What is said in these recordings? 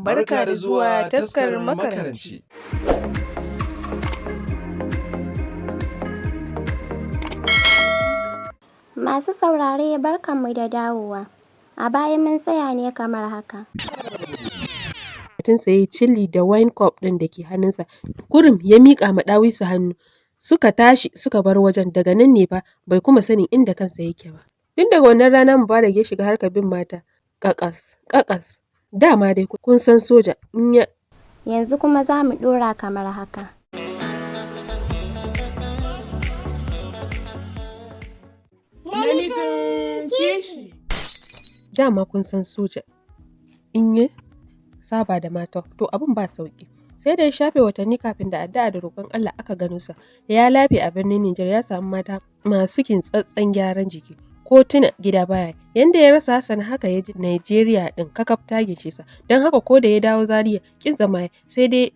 Barka da zuwa taskar makaranci. Masu saurare, barkanmu da dawowa. A baya mun tsaya ne kamar haka. Batunsa ya yi cilli da wine cup ɗin da ke hannunsa. Kurum ya miƙa ma ɗawisu hannu. Suka tashi suka bar wajen. Daga nan ne fa bai kuma sanin inda kansa yake ba. Tun daga wannan rana Mubarak ya shiga harkar bin mata. Ƙaƙas, ƙaƙas. Dama dai kun san soja in ya Yanzu kuma za mu ɗora kamar haka. Namijin kishi. Dama kun san soja in ya saba da mata, to abin ba sauki. Sai da ya shafe watanni kafin da addu'a da roƙon Allah aka gano sa ya lafe a birnin Nijar, ya samu mata masu kintsatsen gyaran jiki. Ko tuna gida baya. Yanda ya rasa Hassan, haka ya ji Najeriya din kakaf ta ginshe sa. Don haka ko da ya dawo Zaria, kin zama, sai dai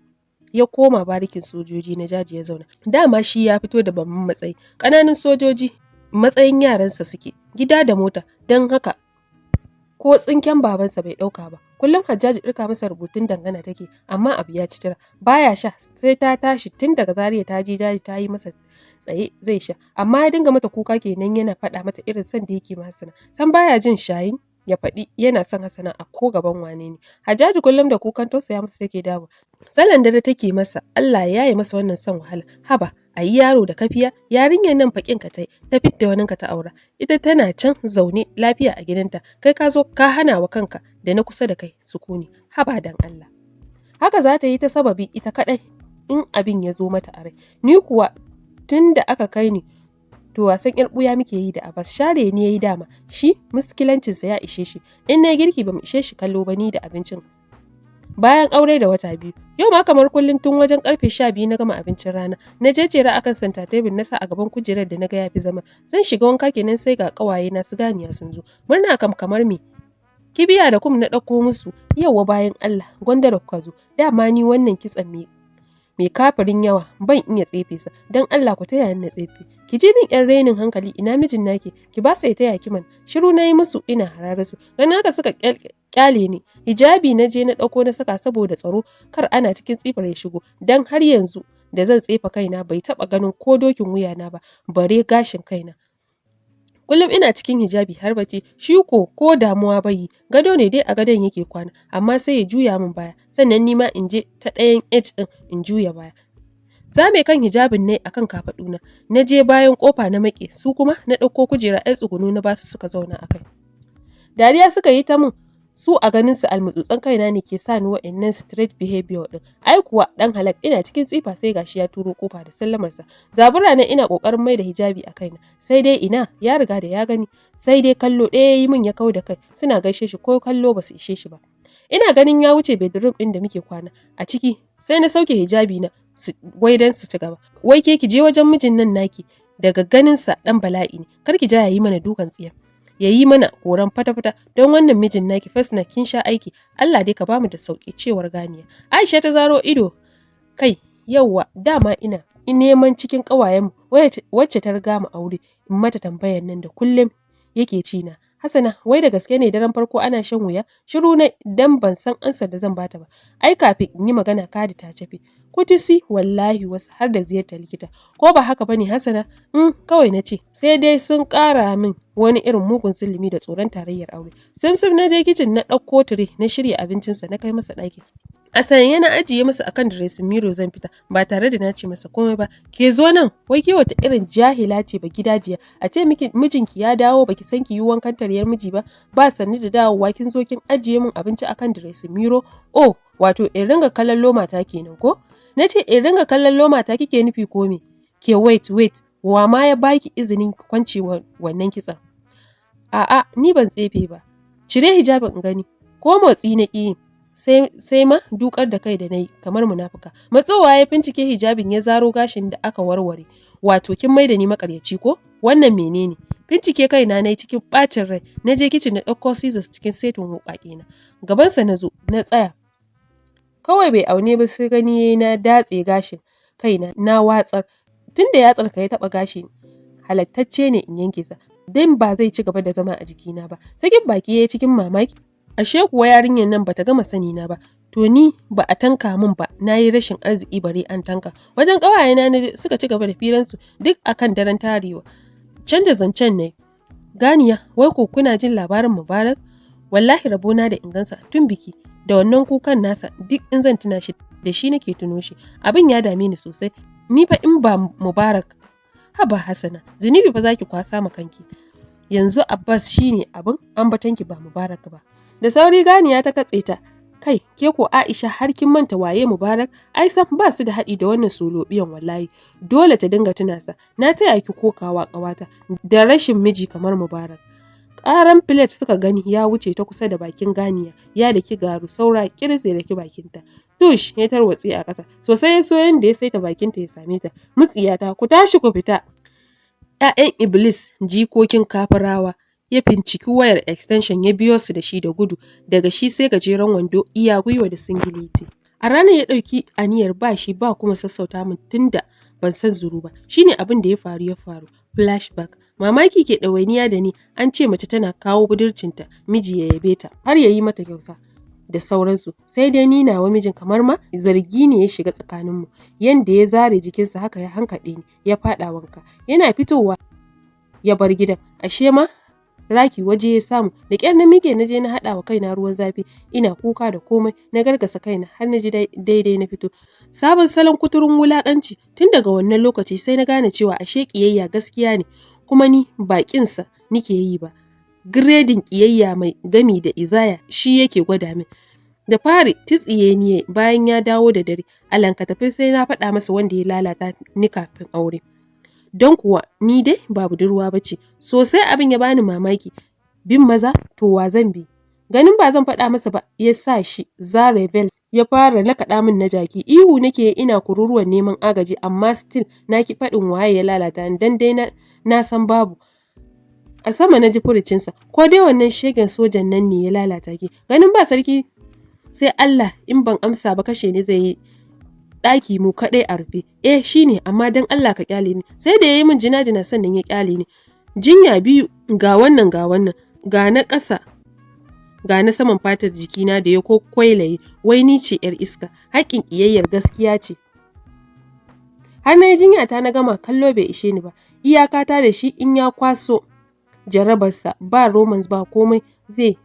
ya koma barikin sojoji na Jaji ya zauna. Dama shi ya fito da babban matsayi, ƙananan sojoji matsayin yaransa suke, gida da mota. Don haka ko tsinken babansa bai ɗauka ba. Kullum Hajjaji ɗirka masa rubutun dangana take, amma abu ya ci tura. Baya sha sai ta tashi tun daga Zaria ta je Jaji ta yi masa tsaye zai sha. Amma ya dinga mata kuka kenan, yana faɗa mata irin son da yake ma Hassana. San baya jin shayin ya faɗi yana son Hassana a ko gaban wane ne. Hajjaji kullum da kukan tausaya masa take dawo. Sallan dare take masa Allah ya yaye masa wannan son wahala. Haba, a yi yaro da kafiya, yarinyar nan faƙin ka tai ta fidda wani ka ta aura. Ita tana can zaune lafiya a gidanta, kai ka zo ka hana wa kanka da na kusa da kai sukuni. Haba dan Allah. Haka za ta yi ta sababi ita kaɗai in abin ya zo mata a rai. Ni kuwa tun da aka kai ni, to wasan yar ɓuya muke yi da Abbas. Share ni yayi dama shi muskilancinsa ya ishe shi. In na girki, bamu ishe shi kallo ba ni da abincin. Bayan aure da wata 2, yau ma kamar kullum, tun wajen karfe 12 na gama abincin rana. Na jejjera akan center table, na sa a gaban kujerar da na ga yafi zama. Zan shiga wanka kenan sai ga kawaye na su Ganiya sun zo. Murna kam kamar me. Kibiya da kum na ɗauko musu. "Yauwa bayan Allah, gwanda da kuka zo. Dama ni wannan kitson mai kafirin yawa ban iya tsefe sa. Don Allah ku taya ni na tsefe." "Ki ji min yan rainin hankali, ina mijin naki? Ki ba sa ya taya ki mana." Shiru na yi musu ina hararar su. Ganin haka suka kyale ni. Hijabi na je na ɗauko na saka saboda tsaro, kar ana cikin tsifar ya shigo, dan har yanzu da zan tsefa kaina bai taɓa ganin ko dokin wuyana ba, bare gashin kaina. Kullum ina cikin hijabi har bacci. Shi ko ko damuwa bai yi. Gado ne dai, a gadon yake kwana, amma sai ya juya min baya, sannan ni ma in je ta ɗayan edge ɗin in juya baya. Zame kan hijabin ne akan kafaɗuna, na je bayan kofa na maƙe. Su kuma na ɗauko kujera 'yar tsugunu na basu suka zauna a kai. Dariya suka yi ta mun. Su a ganin su almutsutsan kaina ne ke sa ni wa'annan straight behavior din. Ai kuwa dan halak, ina cikin tsifa sai gashi ya turo kofa da sallamarsa. Zabura na ina kokarin mai da hijabi a kaina, sai dai ina, ya riga da ya gani. Sai dai kallo ɗaya ya yi min ya kau da kai. Suna gaishe shi, ko kallo basu ishe shi ba. Ina ganin ya wuce bedroom din da muke kwana a ciki, sai na sauke hijabi na su, wai dan su ci gaba. "Wai ke, ki je wajen mijin nan naki, daga ganin sa dan bala'i ne. Kar ki ja ya yi mana dukan tsiya, ya yi mana koran fata-fata don wannan mijin naki. Fasna, kin sha aiki. Allah dai ka bamu da sauki," cewar Ganiya. Aisha ta zaro ido. "Kai, yauwa, dama ina neman cikin ƙawayenmu wacce ta riga mu aure in mata tambayar nan da kullum yake ci na. Hassana, wai da gaske ne daren farko ana shan wuya?" Shiru na dan ban san ansar da zan bata ba. Ai kafin in yi magana Kadi ta cafe. "Kutisi wallahi, wasu har da ziyartar likita. Ko ba haka bane, Hassana?" "In," kawai na ce. Sai dai sun ƙara min wani irin mugun zulumi da tsoron tarayyar aure. Simsim na je kicin na ɗauko tire, na shirya abincinsa, na kai masa ɗaki. A sanye na ajiye masa akan dressing mirror zan fita ba tare da na ce masa komai ba. "Ke, zo nan, wai ke wata irin jahila ce ba gidajiya? A ce miki mijinki ya dawo, baki san ki yi wankan taryar miji ba? Ba sanni da dawowa kin zo kin ajiye min abinci akan dressing mirror. Oh, wato in ringa kallon loma ta kenan ko? Na ce in ringa kallon loma ta kike nufi ko me? Ke, wait, wait, wa ma ya baki izinin ki kwance wannan kitson? A'a, ni ban tsefe ba. Cire hijabin in gani." Ko motsi na ƙi, sai ma dukar da kai da na yi kamar munafuka. Matsowa ya fincike hijabin, ya zaro gashin da aka warware. "Wato kin maida ni makaryaci ko? Wannan menene?" Bincike kaina na yi cikin ɓacin rai. Na je kicin na ɗauko scissors cikin setin wuƙaƙe na. Gabansa na zo na tsaya. Kawai bai aune ba sai gani yayi na datse gashin kaina na watsar. Tunda yatsar ka ya taɓa gashi, halattacce ne in yanke sa, dan ba zai ci gaba da zama a jikina ba. Sakin baki yayi cikin mamaki. Ashe kuwa yarinyar nan bata gama sani na ba. To ni ba a tanka min ba, na yi rashin arziki bare an tanka. Wajen ƙawayena na je, suka ci gaba da firansu duk akan daren tarewa. Canja zancen ne. Ganiya, wai ko kuna jin labarin Mubarak? Wallahi rabona da ingansa tun biki, da wannan kukan nasa duk in zan tuna shi da shi nake tuno shi. Abin ya dame ni sosai. Ni fa in ba Mubarak, haba Hassana, zunubi fa zaki kwasa ma kanki. Yanzu Abbas shine abin ambatonki ba Mubarak ba. Da sauri Ganiya ta katse ta. Kai, ke ko Aisha har kin manta waye Mubarak? Ai sam ba su da haɗi da wannan solobiyan wallahi. Dole ta dinga tuna sa. Na taya ki kokawa ƙawata da rashin miji kamar Mubarak. Ƙaran filet suka gani ya wuce ta kusa da bakin Ganiya, ya daki garu saura ƙiris ya daki bakinta. Tush ya tarwatse a ƙasa. Sosai ya so yanda ya saita bakinta ya same ta. Mutsiyata, ku tashi ku fita. ‘Ya'yan Iblis jikokin kafirawa. Ya finciki wayar extension ya biyo su da shi da gudu, daga shi sai gajeren wando iya gwiwa da singileti. A ranar ya ɗauki aniyar ba shi ba kuma sassauta min tunda ban san zuru ba. Shine abin da ya faru ya faru. Flashback. Mamaki ke ɗawainiya da ni, an ce mace tana kawo budurcinta miji ya yabe ta har ya yi mata kyauta da sauransu. Sai dai ni nawa mijin kamar ma zargi ne ya shiga tsakaninmu. Yanda ya zare jikinsa haka ya hankaɗe ni ya faɗa wanka. Yana fitowa ya bar gidan. Ashe ma raki waje ya samu. Da ƙyar na miƙe na je na haɗa wa kaina ruwan zafi, ina kuka da komai, na gargasa kaina har na ji daidai na fito. Sabon salon kuturun wulaƙanci. Tun daga wannan lokaci sai na gane cewa ashe ƙiyayya gaskiya ne, kuma ni ba ƙinsa nike yi ba. Giredin ƙiyayya mai gami da izaya shi yake gwada min. Da fari titsiye ni bayan ya dawo da dare, alanka tafi sai na faɗa masa wanda ya lalata ni kafin aure. Don kuwa ni dai ba budurwa ba ce. Sosai abin ya bani mamaki. Bin maza, to wa zan bi? Ganin ba zan faɗa masa ba ya sa shi zare bel ya fara lakaɗa min na jaki. Ihu nake ina kururuwan neman agaji, amma still na ki faɗin waye ya lalata ni, dan dai na san babu. A sama na ji furucinsa, ko dai wannan shegen sojan nan ne ya lalata ki? Ganin ba sarki sai Allah, in ban amsa ba kashe ni zai yi, ɗaki mu kaɗai a rufe. Eh shine, amma dan Allah ka kyale ni. Sai da ya yi min jina-jina sannan ya kyale ni. Jinya biyu, ga wannan ga wannan, ga na ƙasa ga na saman fatar jikina da ya kwailaye, wai ni ce ‘yar iska. Haƙƙin ƙiyayyar gaskiya ce. Har na yi jinya ta na gama, kallo bai ishe ni ba. Iyakata da shi in ya kwaso jarabarsa, ba romance ba komai, zai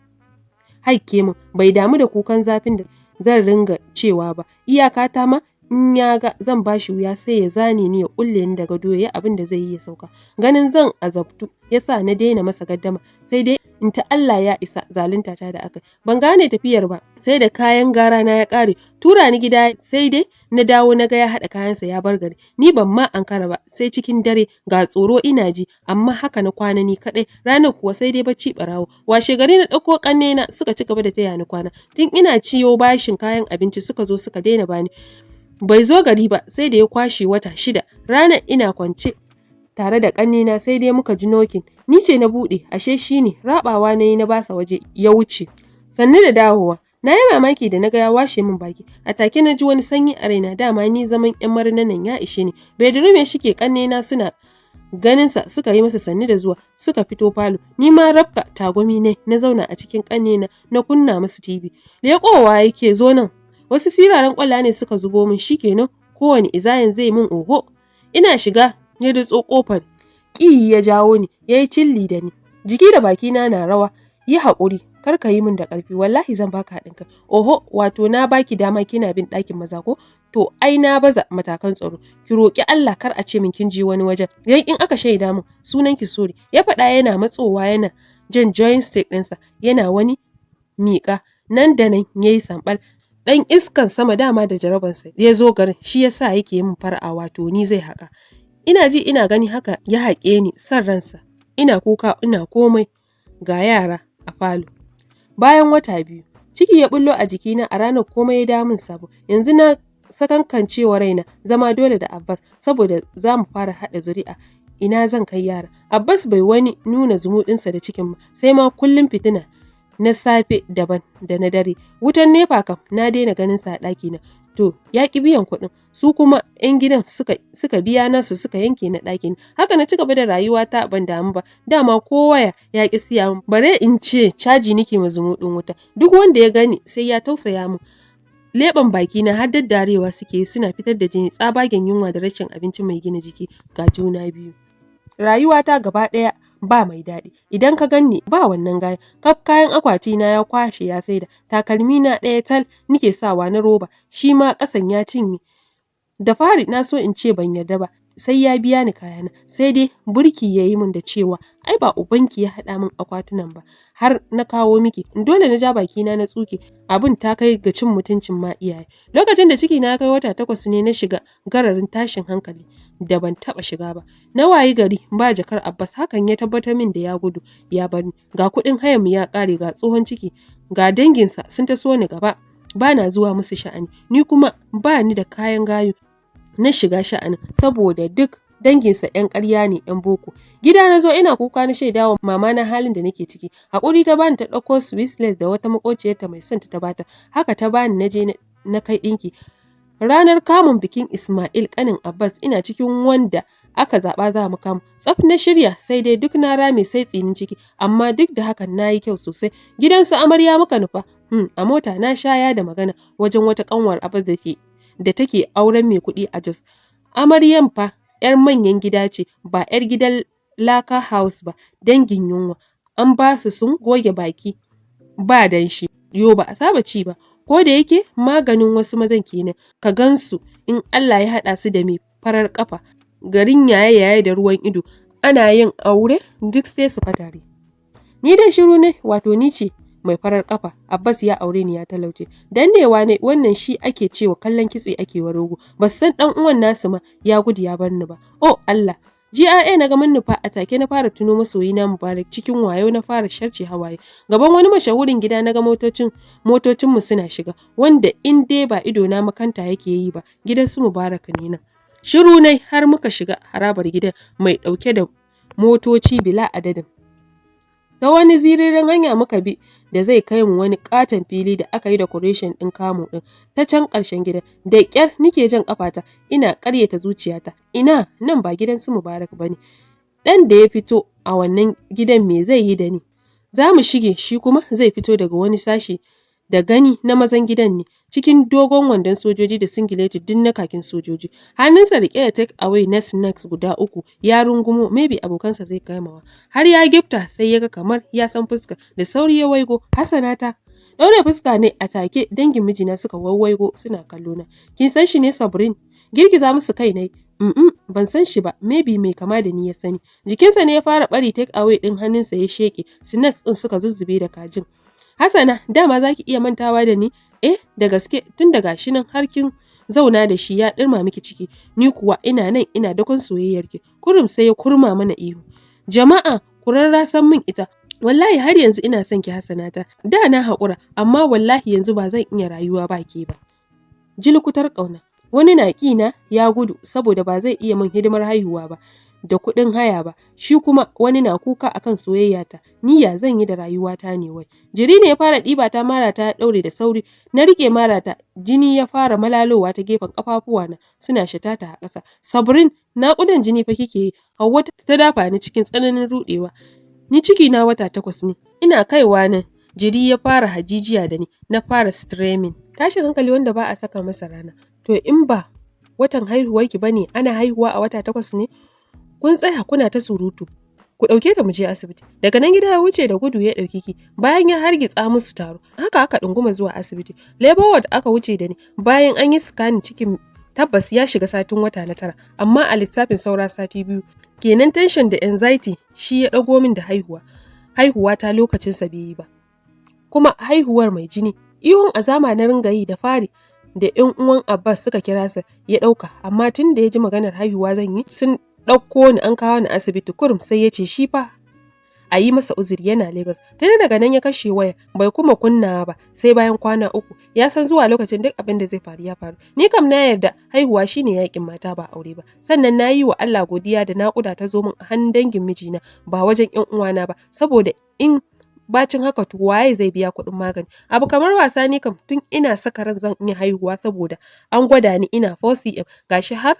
haike min. Bai damu da kukan zafin da zan ringa cewa ba. Iyakata ma in ya ga zan bashi wuya sai ya zane ni, ya kulle ni da gado, ya yi abin da zai yi ya sauka. Ganin zan azabtu ya sa na daina masa gaddama, sai dai in ta Allah ya isa zalunta ta da aka. Ban gane tafiyar ba sai da kayan gara na ya ƙare. Tura ni gida, sai dai na dawo na ga ya haɗa kayansa ya bar gari. Ni ban ma ankara ba sai cikin dare, ga tsoro ina ji, amma haka na kwana ni kaɗai. Ranar kuwa sai dai bacci ɓarawo. Washe gari na ɗauko ƙannena suka ci gaba da taya ni kwana. Tun ina ciyo bashin kayan abinci suka zo suka daina bani. Bai zo gari ba sai da ya kwashe wata 6. Ranar ina kwance tare da ƙannena sai dai muka ji knocking. Ni ce na buɗe, ashe shi ne. Raɓawa na yi na basa waje ya wuce. Sannu da dawowa. Na yi mamaki da na ga ya washe min baki. A take na ji wani sanyi a raina, dama ni zaman ‘yan marinan nan ya ishe ni. Bedroom ya shige, ƙannena suna ganinsa suka yi masa sannu da zuwa, suka fito falo. Ni ma rabka tagumi ne na zauna a cikin ƙannena na kunna musu TV. Leƙowa yake, zo nan. Wasu siraran ƙwalla ne suka zubo min, shikenan kowane izayan zai min oho. Ina shiga ya datso ƙofar. Ƙi ya jawo ni, ya yi cilli da ni. Jiki da bakina na rawa. Yi haƙuri, kar ka yi min da ƙarfi, wallahi zan baka haɗin kai. Oho, wato na baki dama kina bin ɗakin maza ko? To ai na baza matakan tsaro. Ki roƙi Allah kar a ce min kin je wani wajen. Dan in aka shaida min sunan ki sorry. Ya faɗa yana matsowa yana jan joystick ɗinsa, yana wani miƙa. Nan da nan ya yi samɓal. Ɗan iskan sama dama da jarabansa ya zo garin, shi ya sa yake min fara'a, wato ni zai haƙa. Ina ji ina gani haka ya haƙe ni son ransa. Ina kuka ina komai, ga yara a falo. Bayan wata 2, ciki ya ɓullo a jikina. A ranar komai ya dawo min sabo. Yanzu na sakankancewa raina zama dole da Abbas saboda za mu fara haɗa zuri'a. Ina zan kai yara? Abbas bai wani nuna zumuɗinsa da cikin ba, sai ma kullum fitina na safe daban da na dare. Wutan NEPA kam na daina ganin sa a ɗakina. To ya ƙi biyan kuɗin, su kuma 'yan gidan suka biya nasu suka yanke na ɗakin. Haka na ci gaba da rayuwata ban damu ba, dama ko waya ya ƙi siya min, bare in ce caji nake ma zumuɗin wuta. Duk wanda ya gani sai ya tausaya min. Leɓen bakina har daddarewa suke yi suna fitar da jini tsabagen yunwa da rashin abinci mai gina jiki ga juna biyu. Rayuwata gaba ɗaya ba mai daɗi. Idan ka ganni ba wannan gayan. Kaf kayan akwatina ya kwashe ya saida. Takalmi na ɗaya tal nike sawa na roba, shi ma ƙasan ya cinye. Da fari na so in ce ban yarda ba, sai ya biya ni kayana. Sai dai burki ya yi min da cewa ai ba ubanki ya haɗa min akwatunan ba har na kawo miki. Dole na ja bakina na tsuke. Abun ta kai ga cin mutuncin ma iyaye. Lokacin da cikina ya kai wata 8 ne na shiga gararin tashin hankali da ban taɓa shiga ba. Na wayi gari ba jakar Abbas, hakan ya tabbatar min da ya gudu ya bar ni. Ga kuɗin hayan mu ya ƙare, ga tsohon ciki, ga danginsa sun taso ni gaba. Ba na zuwa musu sha'ani. Ni kuma ba ni da kayan gayu na shiga sha'anin saboda duk danginsa 'yan ƙarya ne, 'yan boko. Gida na zo ina kuka na shaidawa mama na halin da nake ciki. Haƙuri ta bani, ta ɗauko Swiss lace da wata maƙociyarta mai son ta bata. Haka ta bani na je na kai ɗinki. Ranar kamun bikin Ismail ƙanin Abbas ina cikin wanda aka zaɓa za mu kamu. Tsaf na shirya, sai dai duk na rame sai tsinin ciki, amma duk da hakan na yi kyau sosai. Gidan su amarya muka nufa. A mota na shaya da magana wajen wata ƙanwar Abbas da take auren mai kuɗi a Jos. Amaryan fa 'yar manyan gida ce, ba 'yar gidan laka house ba, dangin yunwa. An ba su sun goge baki ba danshi, yo ba a saba ci ba. Ko da yake maganin wasu mazan kenan, ka gansu in Allah ya haɗa su da mai farar ƙafa, garin yaye-yaye da ruwan ido, ana yin aure duk sai su fatare. Ni dai shiru ne, wato ni ce mai farar ƙafa, Abbas ya aure ni ya talauce. Dannewa ne, wannan shi ake cewa kallon kitse ake wa rogo. Ba su san ɗan uwan nasu ma ya gudu ya bar ni ba. Oh Allah! GRA na ga mun nufa, a take na fara tuno masoyina Mubarak, cikin wayo na fara sharce hawaye. Gaban wani mashahurin gida na ga motocinmu suna shiga, wanda in dai ba ido na makanta yake yi ba, gidan su Mubarak ne nan. Shiru nai har muka shiga harabar gidan mai ɗauke da motoci bila adadin. Ta wani ziririn hanya muka bi da zai kai mu wani ƙaton fili da aka yi decoration ɗin kamu ɗin ta can ƙarshen gidan. Da ƙyar nike jan ƙafata ina ƙaryata zuciyata. Ina nan ba gidan su Mubarak ba ne. Ɗan da ya fito a wannan gidan me zai yi da ni? Za mu shige, shi kuma zai fito daga wani sashi, da gani na mazan gidan ne, cikin dogon wandon sojoji da singileti duk na kakin sojoji. Hannunsa riƙe da take away na snacks guda 3 ya rungumo, maybe abokansa zai kaimawa. Har ya gifta sai ya ga kamar ya san fuska, da sauri ya waigo. Hassana ta. Ɗaure fuska ne, a take dangin mijina suka waiwaigo suna kallo na. Kin san shi ne, Sabrin? Girgiza musu kai nai. Ban san shi ba, maybe mai kama da ni ya sani. Jikinsa ne ya fara bari, take away ɗin hannunsa ya sheƙe, snacks ɗin suka zuzzube da kajin. Hassana, dama za ki iya mantawa da ni? Eh, da gaske, tun da gashi nan har kin zauna da shi ya ɗirma miki ciki. Ni kuwa ina nan ina dakon soyayyarki. Kurum sai ya kurma mana ihu. Jama'a, ku rarrasan min ita. Wallahi har yanzu ina son ki, Hassanata. Da na haƙura, amma wallahi yanzu ba zan iya rayuwa ba ke ba. Jilkutar ƙauna. Wani na ƙina ya gudu saboda ba zai iya min hidimar haihuwa ba da kuɗin haya ba, shi kuma wani na kuka akan soyayyata. Ni ya zan yi da rayuwata ne wai? Jiri ne ya fara ɗiba ta, marata ya ɗaure da sauri. Na riƙe marata, jini ya fara malalowa ta gefen ƙafafuwana suna shatata a ƙasa. Sabrin, naƙudan jini fa kike yi. Hauwa ta dafa ni cikin tsananin ruɗewa. Ni ciki na wata 8 ne. Ina kaiwa nan jiri ya fara hajijiya da ni, na fara streaming. Tashin hankali wanda ba a saka masa rana. To in ba watan haihuwarki ba ne, ana haihuwa a wata 8 ne? Kun tsaya kuna ta surutu. Ku ɗauke ta mu je asibiti. Daga nan gida ya wuce da gudu ya ɗauki ki. Bayan ya hargitsa musu taro, haka aka ɗunguma zuwa asibiti. Labor ward aka wuce da ni. Bayan an yi scanning, cikin tabbas ya shiga satin wata na 9, amma a lissafin saura sati 2. Kenan tension da anxiety shi ya ɗago min da haihuwa. Haihuwa ta lokacinsa bai yi ba. Kuma haihuwar mai jini. Ihun azama na ringa yi da fari, da ‘yan uwan Abbas suka kira sa ya ɗauka, amma tun da ya ji maganar haihuwa zan yi, sun ɗauko ni an kawo ni asibiti, kurum sai ya ce shi fa a yi masa uzuri, yana Lagos. Tun daga nan ya kashe waya, bai kuma kunnawa ba sai bayan kwana 3. Ya san zuwa lokacin duk abin da zai faru ya faru. Ni kam na yarda haihuwa shine yakin mata, ba aure ba. Sannan na yi wa Allah godiya da naƙuda ta zo min a hannun dangin mijina ba wajen ‘yan uwana ba, saboda in Bacin haka to waye zai biya kuɗin magani? Abu kamar wasa, ni kam tun ina saka ran zan iya haihuwa saboda an gwada ni ina 4cm, gashi har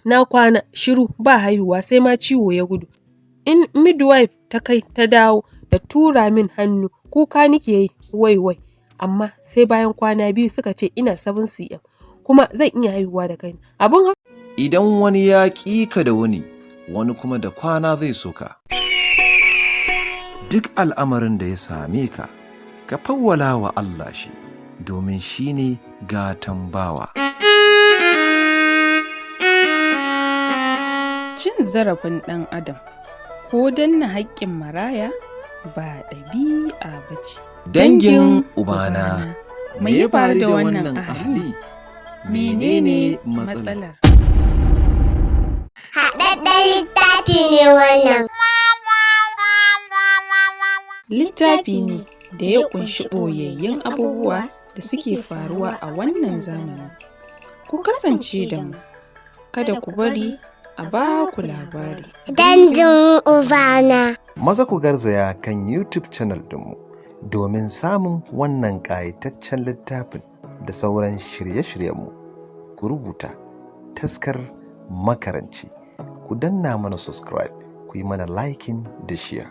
na kwana shiru ba haihuwa, sai ma ciwo ya gudu. In midwife ta kai ta dawo da tura min hannu, kuka nike yi wai wai. Amma sai bayan kwana 2 suka ce ina 7cm kuma zan iya haihuwa da kaina. Abun Idan wani ya ƙi ka da wuni, wani kuma da kwana zai so ka. Duk al'amarin da ya same ka, ka fawwala wa Allah shi, domin shi ne gatan bawa. Cin zarafin ɗan adam ko danna haƙƙin maraya ba ɗabi'a ba ce. Dangin ubana, me ya faru da wannan ahali? Menene matsalar? Haɗaɗɗen littafi ne wannan. Littafi ne da ya ƙunshi ɓoyayyun abubuwa da suke faruwa a wannan zamanin. Ku kasance da mu, kada ku bari a ba ku labari. Dangin ubana. Maza ku garzaya kan YouTube channel ɗinmu domin samun wannan ƙayataccen littafin da sauran shirye-shiryenmu. Ku rubuta Taskar Makaranci, ku danna mana subscribe, ku yi mana liking da share.